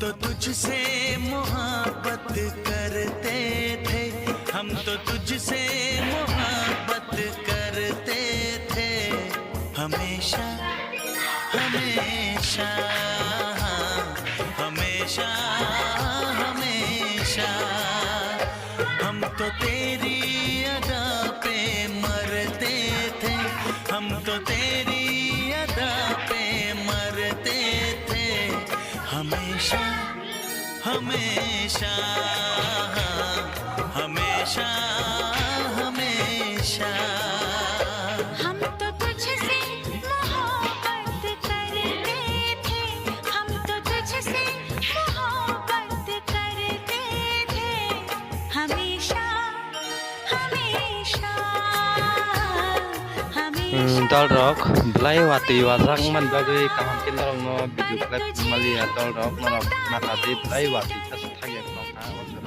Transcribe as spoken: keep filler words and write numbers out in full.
तो तुझसे मोहब्बत करते थे, हम तो तुझसे मोहब्बत करते थे, हमेशा, हमेशा, हमेशा, हमेशा। हम तो तेरी अदा पे मरते थे, हम तो तेरी अदा पे मरते थे, हमेशा, हमेशा, हमेशा, हमेशा। हम तो तुझसे मोहब्बत करते थे, हम तो तुझसे मोहब्बत करते थे, हमेशा, हमेशा, हमेशा। Hmm, dol rok, belai watwi wajak man bagwi kaham khe norokno video khlai maliya dol rok, norok nakardi belai watwi khe thangya norok ha, o jaga.